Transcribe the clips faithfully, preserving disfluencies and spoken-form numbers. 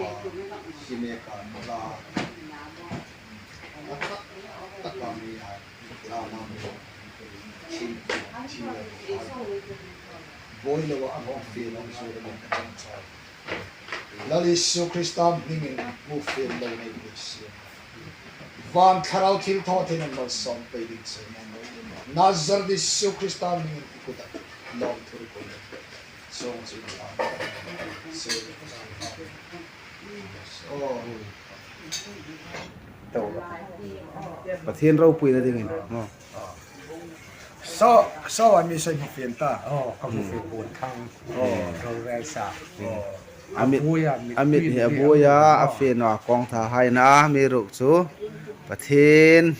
Hi neka nula. A tak taka mi a. Lama mi. Chin, chin, chin. Boi lo a hong fe lo so lo ka chang chai. Lal Isu Krista hmingin hmu fe lo nei ni si. Van Thlarau thilthawtheina malsawm pei ding che. Nazareth Isu Krista hmingin i kuta lawm thur ko. So, so, so, oh. Pathien ropuina dingin. Oh. So, so, an mi soi hmu fian ta. Oh, ka hmu fian bun thang. Oh, ro rel sa. Oh. A mit, a mit hi a buoia, a fe naw a kawng tha hai na, mi ruk chu. Pathien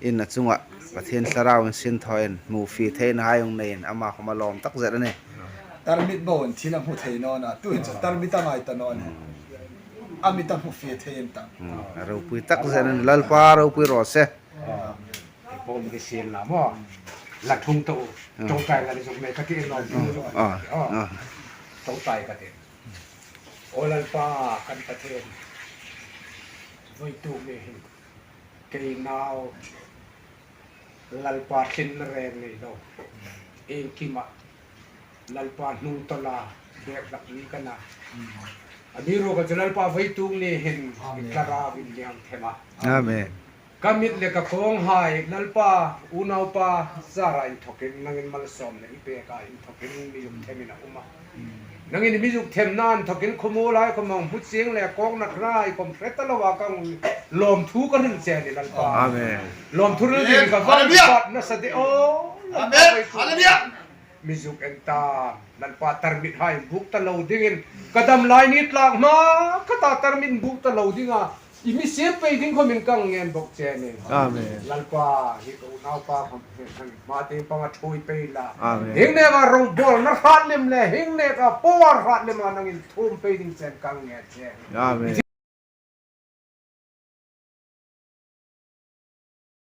in a chunga, Pathien Thlarau in sin thaw in, hmu fi theina hai hung nei in, ama khom a lawm tak zet a nih. Tarmit bo in thil a hmu thei naw na, tu hin chu tarmit a ngai ta naw ni. A mit a hmu fi thei in ta. Hmm, a ropui tak zet a nih, Lalpa ropui raw se. Ah, bom ki sin la maw. La thung to, ah. Chawngtai la zuk mai ka ti lo. Ah, ah. Chawngtai ka ti. O Lalpa kan Pathien. Voi tu mi hin. Kei nau Lalpa tlinna reng nei lo. Iengkima Lalpa hnungtawla bek hlak ni ka na. Amiruokchu Lalpa voituk ni hin i Thlarau in liang them a. Amen. Ka mit le ka kawng hai Lalpa unaupa zara inthokin nangin malsawmna i pek a, inthokin mi zuk themin a um a. Nangin mi zuk themna inthokin khawmuol hai khawm hmu chieng le kawng nat rai khawm hre ta lo a ka hung lawmthu ka hril che a nih Lalpa. Amen. Lawmthu hril ding ka va inpâk nasa de aw. Amen. Hallelujah. Mi zuk en ta, Lalpa tarmit hai buk ta lo dingin, ka dam lai ni tlak hma, ka ta tarmit buk ta lo dinga, i mi siem pei ding khawmin ka ngen bok che a nih. Amen. Lalpa, hi ka unaupa khawm, hma tieng panga ṭhuoi pei la. Amen. Hieng neka rongbawlna hrat lem le, hieng neka power hrat lema nangin thum pei ding chen ka ngen che a nih. Amen.